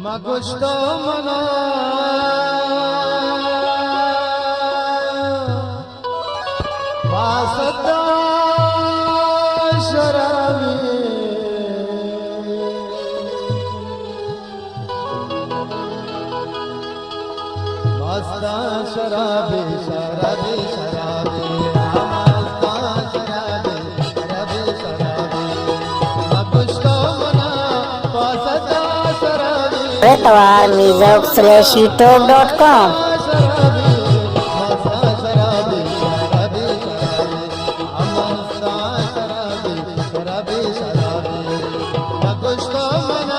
ما گوشتو منا پاسدا شرابی، مستاں شرابی، شرابی، شرابی، آ مستاں شرابی، شرابی، شرابی۔ ما گوشتو منا پاسدا شرابی۔ اتوار music slash YouTube dot com. شرابی، مستاں شرابی، شرابی، شرابی، آ مستاں شرابی، شرابی، شرابی، ما گوشتو منا۔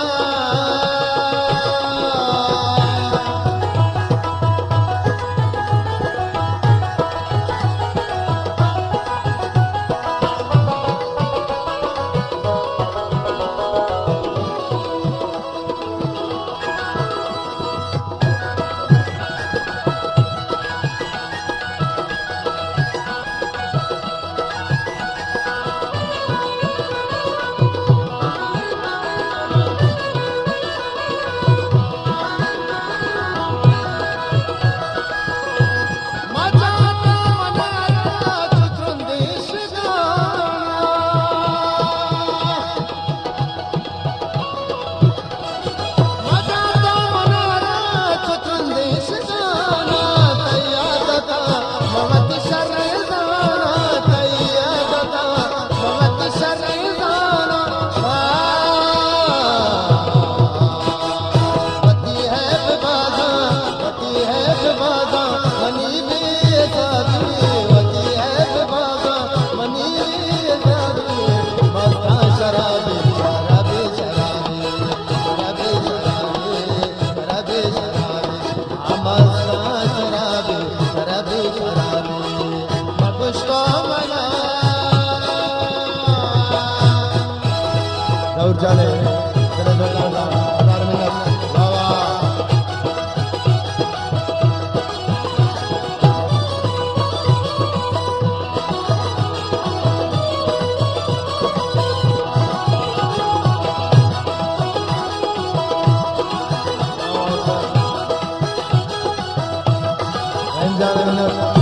ظہور جان ءِ دل ءِ زبان ءَ ہزار منت۔ واہ واہ۔ رحیم جان ءِ منت۔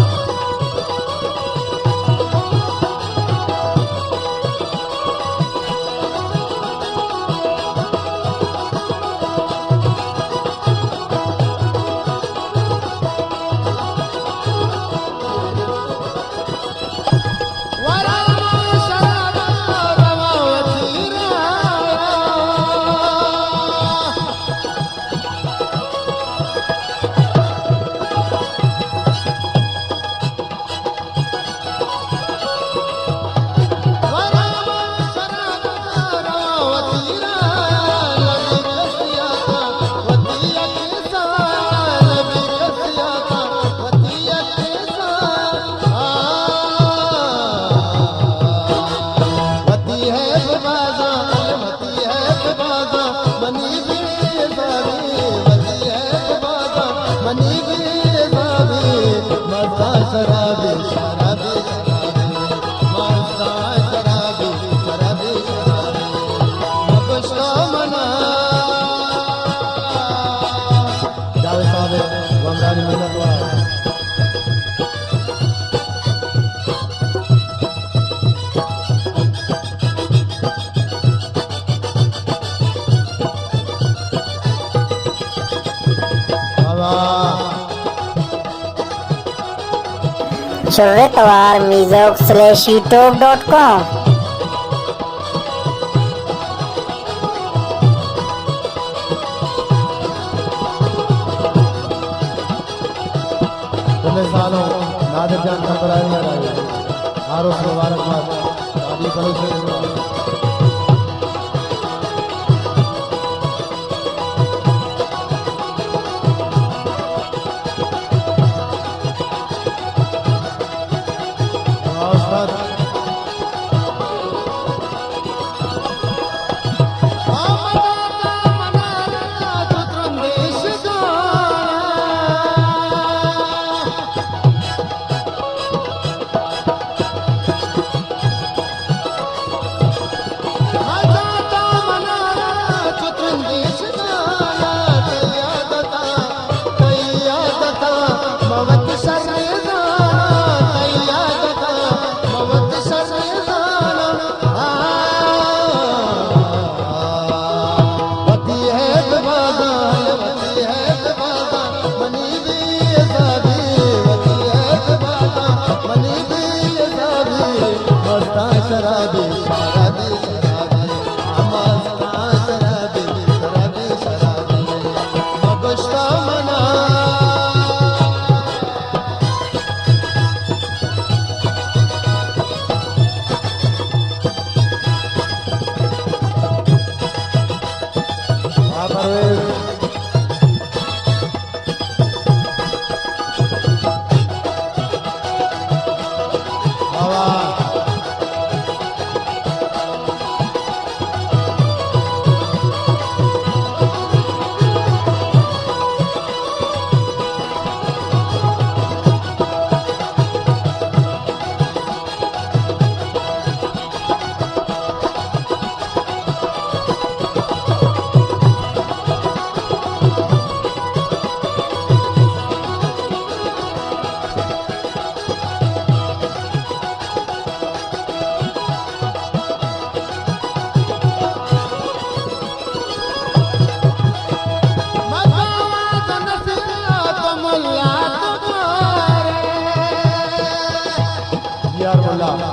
جاوید صاحب ءِ گوانڈانی منت وار۔ شر توار music slash YouTube dot com. کل سالوں نادر جان کمبرانی ءَ را عروس مبارک بات۔ شادی بلوچ ءِ یار ملا۔